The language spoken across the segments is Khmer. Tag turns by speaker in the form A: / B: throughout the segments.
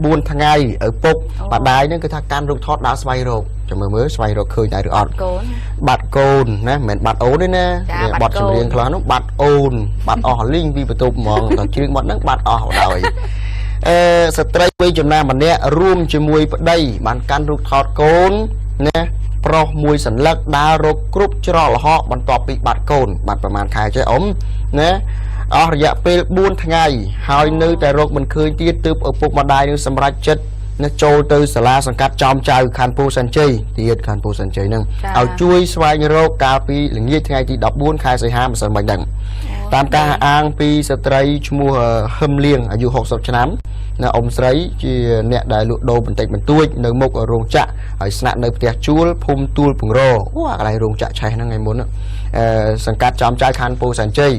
A: 4ថ្ងៃឪពុកម្ដាយហ្នឹងគឺថាកាន់រូបថតដើរស្វែងរកចាំមើលមើលស្វែងរកឃើញដែរឬអត់
B: កូន
A: បាត់កូនណាមិនមែនបាត់អូនទេណា
B: ចា
A: បត់ចម្រៀងខ្លះនោះបាត់អូនបាត់អស់លីងពីបន្ទប់ហ្មងដល់ជ្រៀងបាត់ហ្នឹងបាត់អស់ដល់អឺស្ត្រីវ័យចំណាស់ម្នាក់រួមជាមួយប្តីបានកាន់រូបថតកូនណាប្រុសមួយសន្លឹកដើររកគ្រប់ច្រកល្ហកបន្ទាប់ពីបាត់កូនបាត់ប្រហែលខែចេះអ៊ំណាអស់រយៈពេល4ថ្ងៃហើយនៅតែរកមិនឃើញទៀតទើបឪពុកម្ដាយនឹងសម្រេចចិត្តណាចូលទៅសាលាសង្កាត់ចោមចៅខណ្ឌពោធិ៍សែនជ័យទៀតខណ្ឌពោធិ៍សែនជ័យហ្នឹង
B: ចា
A: ឲ្យជួយស្វែងរកកាលពីល្ងាចថ្ងៃទី14ខែសីហាម្សិលមិញហ្នឹងតាមការអះអាងពីស្ត្រីឈ្មោះហឹមលៀងអាយុ60ឆ្នាំណាអ៊ំស្រីជាអ្នកដែលលក់ដូរបន្តិចបន្តួចនៅមុខរោងចក្រហើយស្នាក់នៅផ្ទះជួលភូមិទួលពង្រអូអាកន្លែងរោងចក្រឆេះហ្នឹងថ្ងៃមុនអឺសង្កាត់ចោមចៅខណ្ឌពោធិ៍សែនជ័យ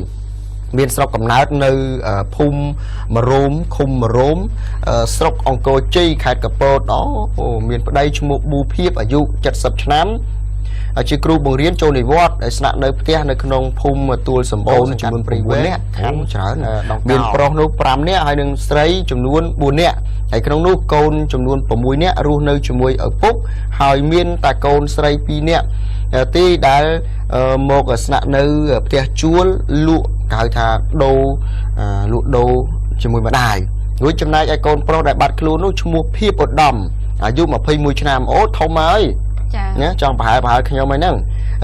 A: មានស្រុកកំណើតនៅភូមិមរោមឃុំមរោមស្រុកអង្គរជ័យខេត្តកពតអូមានប្តីឈ្មោះប៊ូភៀបអាយុ70ឆ្នាំជាគ្រូបង្រៀនចូលនិវត្តន៍ហើយស្នាក់នៅផ្ទះនៅក្នុងភូមិទួលសម្បូរចំនួន9នាក់ខណ្ឌច្រើនមានប្រុសនោះ5នាក់ហើយនិងស្រីចំនួន4នាក់ហើយក្នុងនោះកូនចំនួន6នាក់រស់នៅជាមួយឪពុកហើយមានតែកូនស្រី2នាក់ទីដែលមកស្នាក់នៅផ្ទះជួលលក់គេហៅថាដូរលក់ដូរជាមួយម្ដាយរួចចំណែកឯកូនប្រុសដែលបាត់ខ្លួននោះឈ្មោះភៀបឧត្តមអាយុ21ឆ្នាំអូធំហើយ
B: ចា
A: ណាចង់ប្រហែលប្រហែលខ្ញុំហើយហ្នឹង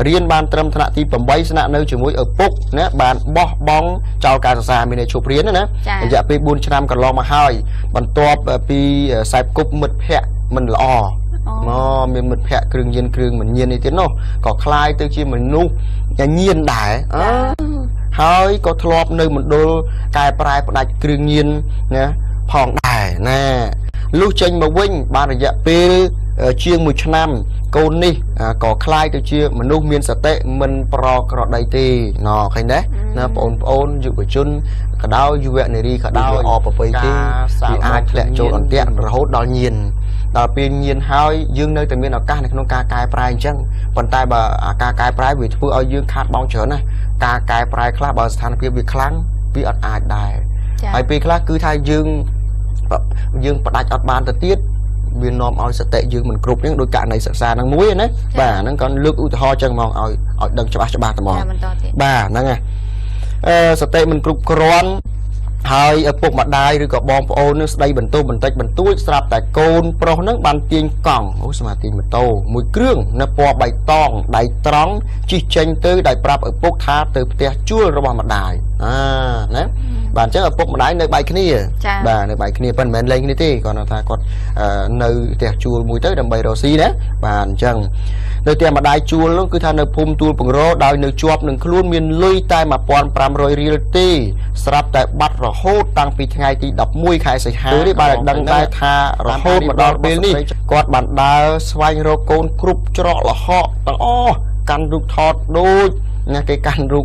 A: រៀនបានត្រឹមថ្នាក់ទី8ស្នាក់នៅជាមួយឪពុកណាបានបោះបង់ចោលការសិក្សាមានន័យឈប់រៀនណារយៈពេល4ឆ្នាំកន្លងមកហើយបន្ទាប់ពីខ្សែគប់មិត្តភ័ក្តិមិនល្អមកមានមិត្តភ័ក្តិគ្រឿងញៀនគ្រឿងមិនញៀននេះទៀតនោះក៏คล้ายទៅជាមនុស្សញៀនដែរអើហើយក៏ធ្លាប់នៅមណ្ឌលកែប្រែផ្ដាច់គ្រឿងញៀនណាផងដែរណាលុះចេញមកវិញបានរយៈពេលជាង1ឆ្នាំកូននេះក៏คล้ายទៅជាមនុស្សមានសតិមិនប្រក្រតីទេណឃើញទេណាបងប្អូនយុវជនក៏ដោយយុវនារីក៏ដោយអប្រពៃទេវាអាចធ្លាក់ចូលអន្ទាក់រហូតដល់ញៀនដល់ពេលញៀនហើយយើងនៅតែមានឱកាសនៅក្នុងការកែប្រែអញ្ចឹងប៉ុន្តែបើការកែប្រែវាធ្វើឲ្យយើងខាតបង់ច្រើនណាការកែប្រែខ្លះបើស្ថានភាពវាខ្លាំងវាអត់អាចដែរហើយពេលខ្លះគឺថាយើងផ្ដាច់អត់បានទៅទៀតវានាំឲ្យសតិយើងមិនគ្រប់ហ្នឹងដោយករណីសិក្សាហ្នឹងមួយណាបាទហ្នឹងគាត់លើកឧទាហរណ៍ចឹងហ្មងឲ្យដឹងច្បាស់ច្បាស់តែហ្មងបាទហ្នឹងហ៎សតិមិនគ្រប់គ្រាន់ហើយឪពុកម្ដាយឬក៏បងប្អូននឹងស្ដីបន្ទោសបន្តិចបន្តួចស្រាប់តែកូនប្រុសហ្នឹងបានទាញកង់អូស្មាទាញម៉ូតូមួយគ្រឿងនៅពណ៌បៃតងដៃត្រង់ជិះចេញទៅដោយប្រាប់ឪពុកថាទៅផ្ទះជួលរបស់ម្ដាយអាណាបាទអញ្ចឹងឪពុកម្ដាយនៅបែកគ្នាបាទនៅបែកគ្នាប៉ុន្តែមិនមែនលែងគ្នាទេគាត់ថាគាត់នៅផ្ទះជួលមួយទៅដើម្បីរកស៊ីណាបាទអញ្ចឹងនៅផ្ទះម្ដាយជួលនោះគឺថានៅភូមិទួលពង្រដោយនៅជាប់នឹងខ្លួនមានលុយតែ1500រៀលទេស្រាប់តែបាត់រហូតតាំងពីថ្ងៃទី11ខែសីហានេះបានដឹងដែរថារហូតមកដល់ពេលនេះគាត់បានដើរស្វែងរកកូនគ្រប់ច្រកល្ហកទាំងអស់កាន់រូបថតដូចណាគេកាន់រូប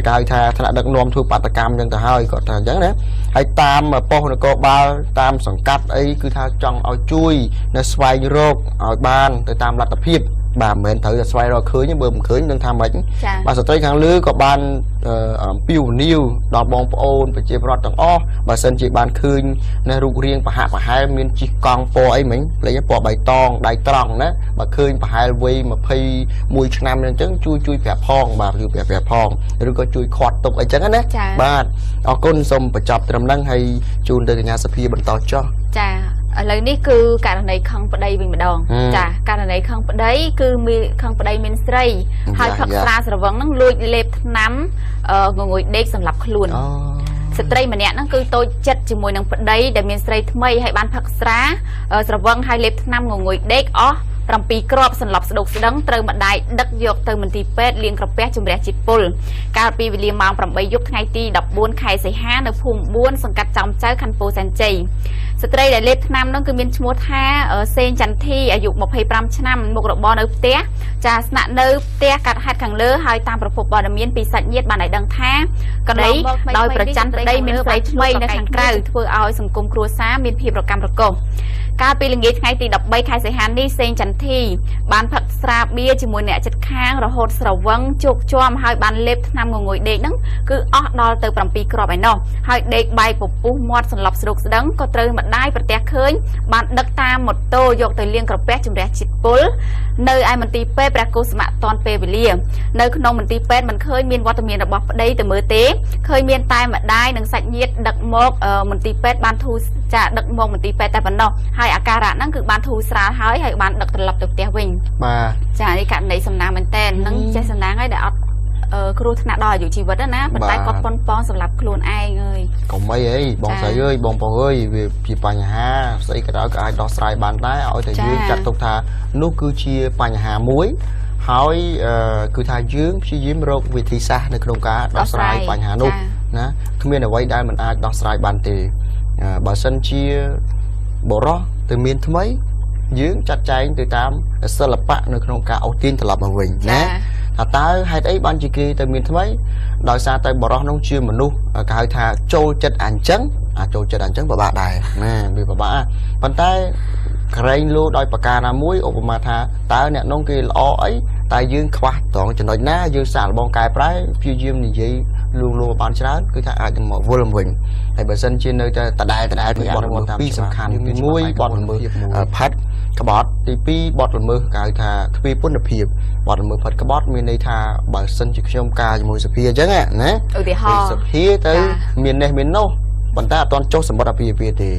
A: គេហៅថាថ្នាក់ដឹកនាំធ្វើបាតកម្មអញ្ចឹងទៅហើយគាត់ថាអញ្ចឹងណាហើយតាមប៉ុស្តិ៍នគរបាលតាមសង្កាត់អីគឺថាចង់ឲ្យជួយនៅស្វែងរកឲ្យបានទៅតាមលទ្ធភាពបាទមិនមែនត្រូវតែស្វែងរកឃើញបើមិនឃើញនឹងថាម៉េចបាទស្ត្រីខាងលើក៏បានអំពាវនាវដល់បងប្អូនប្រជាពលរដ្ឋទាំងអស់បើសិនជាបានឃើញណារូបរាងប្រហាក់ប្រហែលមានជិះកង់ពណ៌អីមិញលេខពណ៌បៃតងដៃត្រង់ណាបើឃើញប្រហែលវ័យ21ឆ្នាំអញ្ចឹងជួយប្រាប់ផងបាទជួយប្រាប់ផងឬក៏ជួយខាត់ទុកអីចឹងណាបាទអរគុណសូមបញ្ចប់ត្រឹមហ្នឹងហើយជូនទៅកញ្ញាសភាបន្តចុះ
B: ចាឥឡូវនេះគឺករណីខឹងប្តីវិញម្ដងចាករណីខឹងប្តីគឺមានខឹងប្តីមានស្រីហើយផឹកស្រាស្រវឹងហ្នឹងលួចលេបថ្នាំងងុយដេកសម្រាប់ខ្លួនស្ត្រីម្នាក់ហ្នឹងគឺតូចចិត្តជាមួយនឹងប្តីដែលមានស្រីថ្មីហើយបានផឹកស្រាស្រវឹងហើយលេបថ្នាំងងុយដេកអស់7គ្រាប់សន្លប់ស្ដោកស្ដឹងត្រូវម្ដាយដឹកយកទៅមន្ទីរពេទ្យលាងក្រពះជំរះជាតិពុលកាលពីវេលាម៉ោង8យប់ថ្ងៃទី14ខែសីហានៅភូមិ4សង្កាត់ចោមចៅខណ្ឌពោធិ៍សែនជ័យស្ត្រីដែលលេបថ្នាំនោះគឺមានឈ្មោះថាសេងចន្ទធីអាយុ25ឆ្នាំមុខរបរនៅផ្ទះចាស្នាក់នៅផ្ទះកាត់ហេតុខាងលើហើយតាមប្រភពព័ត៌មានពីសាច់ញាតិបានឲ្យដឹងថាក្តីដោយប្រច័នប្តីមានស្រីថ្មីនៅខាងក្រៅធ្វើឲ្យសង្គមគ្រួសារមានភាពរកាំរកូសកាលពីល្ងាចថ្ងៃទី13ខែសីហានេះសេងចន្ទធីបានផឹកស្រាបៀរជាមួយអ្នកជិតខាងរហូតស្រវឹងជោគជាំហើយបានលេបថ្នាំងងុយដេកហ្នឹងគឺអស់ដល់ទៅ7គ្រាប់ឯណោះហើយដេកបែកពពុះមាត់សន្លប់ស្រុកស្ដឹងក៏ត្រូវម្ ម្ដាយប្រទះឃើញបានដឹកតាមម៉ូតូយកទៅលាងក្រពះជំរះជាតិពុលនៅឯមន្ទីរពេទ្យព្រះកុសមៈតាន់ពេលវេលានៅក្នុងមន្ទីរពេទ្យមិនឃើញមានវត្តមានរបស់ប្តីទៅមើលទេឃើញមានតែម្ដាយនិងសាច់ញាតិដឹកមកមន្ទីរពេទ្យបានធូរចាដឹកមកមន្ទីរពេទ្យតែប៉ុណ្ណោះហើយអាការៈហ្នឹងគឺបានធូរស្រាលហើយហើយបានដឹកត្រឡប់ទៅផ្ទះវិញ
A: បាទ
B: ចានេះករណីសំណាងមែនតើនឹងចេះសំណាងហើយដែលអត់គ្រោះថ្នាក់ដល់អាយុជីវិតណាប៉ុន្តែគាត់ប៉ុនប៉ងសម្រាប់ខ្លួនឯងអើយក
A: ុំអីអីបងស្រីអើយបងប្រុសអើយវាជាបញ្ហាស្អីក៏ដោយក៏អាចដោះស្រាយបានដែរឲ្យតែយើងចាត់ទុកថានោះគឺជាបញ្ហាមួយហើយគឺថាយើងព្យាយាមរកវិធីសាស្ត្រនៅក្នុងការដោះស្រាយបញ្ហានោះណាគ្មានអ្វីដែលមិនអាចដោះស្រាយបានទេបើសិនជាបុរសទៅមានថ្មីយើងចាត់ចែងទៅតាមសិល្បៈនៅក្នុងការអូសទាញត្រឡប់មកវិញណាថាតើហេតុអីបានជាគេទៅមានថ្មីដោយសារតែបុរសនោះជាមនុស្សគេហៅថាចូលចិត្តអញ្ចឹងអាចចូលចិត្តអញ្ចឹងពិបាកដែរណាវាពិបាកប៉ុន្តែក្រែងលោដោយប្រការណាមួយឧបមាថាតើអ្នកនោះគេល្អអីតែយើងខ្វះត្រង់ចំណុចណាយើងសាកល្បងកែប្រែព្យាយាមនិយាយលួងលោមបានច្រើនគឺថាអាចនឹងមកវិលមកវិញហើយបើសិនជានៅតែដដែលបទល្មើសពីរសំខាន់ទី1បទល្មើសផាត់ក្បត់ទី2បទល្មើសគេហៅថាទ្វេពន្ធភាពបទល្មើសផាត់ក្បត់មានន័យថាបើសិនជាខ្ញុំការជាមួយសភាអញ្ចឹងណា
B: ឧទាហរណ៍
A: សភាទៅមាននេះមាននោះប៉ុន្តែអត់ទាន់ចុះសម្បត្តិអាពាហ៍ពិពាហ៍ទេ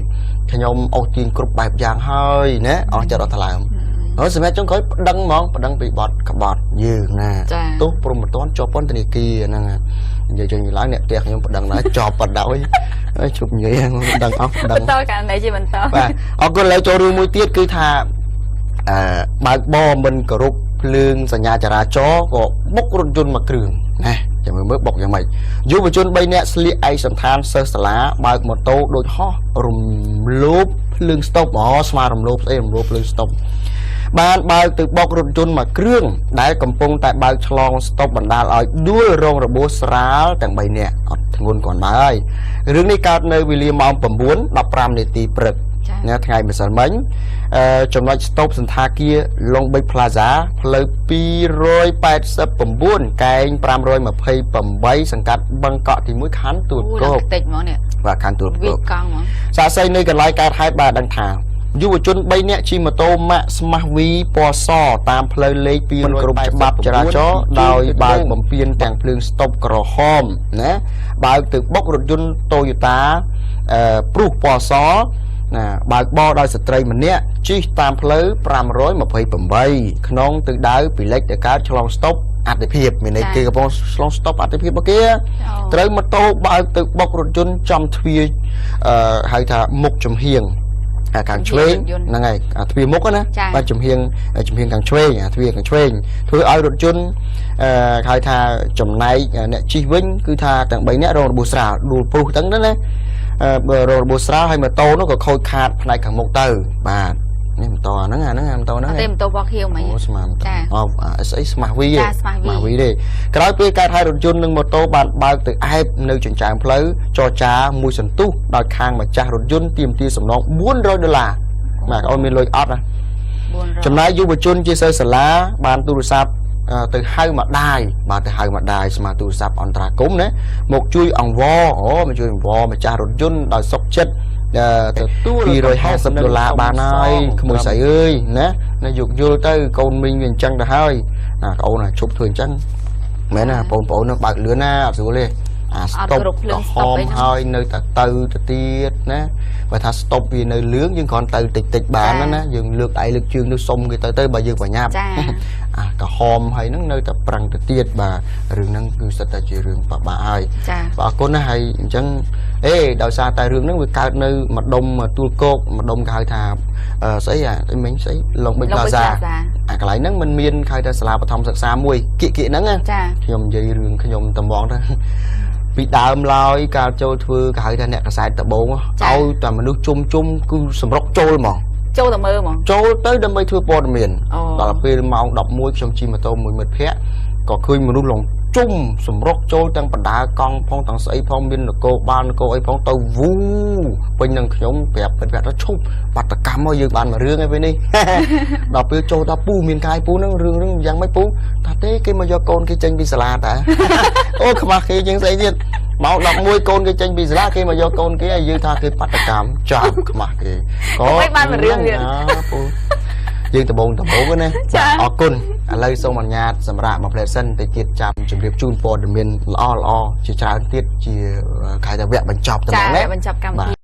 A: ខ្ញុំអូសទាញគ្រប់បែបយ៉ាងហើយណាអស់ចិត្តអត់ថ្លើមហើយសម្រាប់ចុងក្រោយប្តឹងហ្មងប្តឹងពីបទក្បត់យើងណាទោះព្រមមិនទាន់ជាប់ពន្ធនាគារហ្នឹងនិយាយចេញឡើងអ្នកផ្ទះខ្ញុំប្តឹងដែរជាប់បណ្ដោយហើយជប់និយាយប្តឹងអស់ប្តឹង
B: បន្តករណីជាបន្ត
A: បាទអរគុណឥឡូវចូលរឿងមួយទៀតគឺថាបើកបរមិនគោរពភ្លើងសញ្ញាចរាចរណ៍ក៏បុករថយន្តមួយគ្រឿងណាចាំមើលបុកយ៉ាងម៉េចយុវជន3នាក់ស្លៀកឯកសណ្ឋានសិស្សសាលាបើកម៉ូតូដូចហោះរំលោភភ្លើងស្តុបអូស្មារំលោភស្អីរំលោភភ្លើងស្តុបបានបើកទៅបុករថយន្តមួយគ្រឿងដែលកំពុងតែបើកឆ្លងស្តុបបណ្ដាលឲ្យដួលរងរបួសស្រាលទាំង3នាក់អត់ធ្ងន់គ្រាន់បើហើយរឿងនេះកើតនៅវេលាម៉ោង9:15នាទីព្រឹកណាថ្ងៃម្សិលមិញចំណុចស្តុបសន្តាគារ Long Beach Plaza ផ្លូវ289កែង528សង្កាត់បឹងកក់ទី1ខណ្ឌទួលគោក
B: តិចហ្មងនេះ
A: បាទខណ្ឌទួលគោក
B: កង់ហ្មង
A: សាក្សីនៅកន្លែងកើតហេតុបាទដឹងថាយុវជន3នាក់ជិះម៉ូតូម៉ាក Smart V ពណ៌សតាមផ្លូវលេខ2គ្រប់ច្បាប់ចរាចរណ៍ដោយបើកបំពេញទាំងភ្លើងស្តុបក្រហមណាបើកទៅបុករថយន្ត Toyota ព្រុសពណ៌សណាបើកបរដោយស្ត្រីម្នាក់ជិះតាមផ្លូវ528ក្នុងទិសដៅពីលិចទៅកើតឆ្លងស្តុបអតិភិបមានន័យគេកំពុងឆ្លងស្តុបអតិភិបរបស់គេត្រូវម៉ូតូបើកទៅបុករថយន្តចំទ្វារហៅថាមុខចំហៀងខាងឆ្វេងហ្នឹងហើយទ្វារមុខណាបាទចំហៀងខាងឆ្វេងទ្វារខាងឆ្វេងធ្វើឲ្យរថយន្តហៅថាចំណែកអ្នកជិះវិញគឺថាទាំង3នាក់រងរបួសស្រាលដួលព្រុសទាំងហ្នឹងណារងរបួសស្រាលហើយម៉ូតូនោះក៏ខូចខាតផ្នែកខាងមុខទៅបាទនេះម៉ូតូអាហ្នឹងម៉ូតូហ្នឹង
B: ទេម៉ូតូពណ៌ខៀវហ្មង
A: អូស្មានអូស្អី Smart V ទេ Smart V ទេក្រោយពេលកើតហេតុរថយន្តនិងម៉ូតូបានបើកទៅអែបនៅចិញ្ចើមផ្លូវចរចាមួយសន្ទុះដោយខាងម្ចាស់រថយន្តទាមទារសំណង$400បាទអូនមានលុយអត់ណាចំណែកយុវជនជាសិស្សសាលាបានទូរស័ព្ទទៅហៅម្ដាយបាទទៅហៅម្ដាយស្មាទូរស័ព្ទអន្តរាគមណាមកជួយអង្វរអូមកជួយអង្វរម្ចាស់រថយន្តដោយសុខចិត្តទទួល$250បានហើយក្មួយស្រីអើយណាណាយោគយល់ទៅកូនមីងវាអញ្ចឹងទៅហើយណាកូនណាជប់ធ្វើអញ្ចឹងមែនណាបងប្អូននឹងបើកលឿនណាអត់ស្រួលទេអាស្តុបក្រហមហើយនៅតែទៅទៀតណាបើថាស្តុបវានៅលឿងយើងគ្រាន់ទៅតិចតិចបានណាយើងលើកដៃលើកជើងនោះសុំគេទៅបើយើងបញ្ញាប់អាក្រហមហើយហ្នឹងនៅតែប្រឹងទៅទៀតបាទរឿងហ្នឹងគឺសិតតែជារឿងពិបាកហើយបាទអរគុណណាហើយអញ្ចឹងអេដោយសារតែរឿងហ្នឹងវាកើតនៅម្ដុំទួលគោកម្ដុំគេហៅថាស្អីអាមិញស្អី Long Beach Plaza អាកន្លែងហ្នឹងมันមានគេហៅថាសាលាបឋមសិក្សាមួយគៀកហ្នឹងណាខ្ញុំនិយាយរឿងខ្ញុំតំងទៅពីដើមឡើយកាលចូលធ្វើគេហៅថាអ្នកកសែតដបងឲ្យតែមនុស្សជុំគឺសម្រុកចូលហ្មង
B: ចូលទៅមើលហ្មង
A: ចូលទៅដើម្បីធ្វើព័ត៌មានដល់ពេលម៉ោង11ខ្ញុំជិះម៉ូតូមួយមិត្តភ័ក្តិក៏ឃើញមនុស្សឡងជុំសម្រុកចូលទាំងបណ្ដាកង់ផងទាំងស្អីផងមាននគរបាលនគរអីផងទៅវូពេញនឹងខ្ញុំប្រាប់មិត្តភ័ក្តិថាឈប់បាតកម្មមកយើងបានមួយរឿងឯពេលនេះដល់ពេលចូលដល់ពូមានកាយពូហ្នឹងរឿងយ៉ាងម៉េចពូថាទេគេមកយកកូនគេចេញពីសាលាតាអូខ្មាស់គេជាងស្អីទៀត ម៉ោង11កូនគេចេញពីសាលាគេមកយកកូនគេហើយយើងថាគេបាតកម្មចាប់ខ្មាស់គេ
B: កុំឲ្យបានមួយរឿងទៀត
A: ណាពូយើងដបងដបងណា
B: ចា
A: បាទអរគុណឥឡូវសូមអនុញ្ញាតសម្រាប់មួយផ្លែសិនទៅទៀតចាំជម្រាបជូនព័ត៌មានល្អល្អជាច្រើនទៀតជាគេហៅថាវគ្គបញ្ចប់តែ
B: ចា
A: ម្ដងណា
B: បញ្ចប់កម្មវិធី។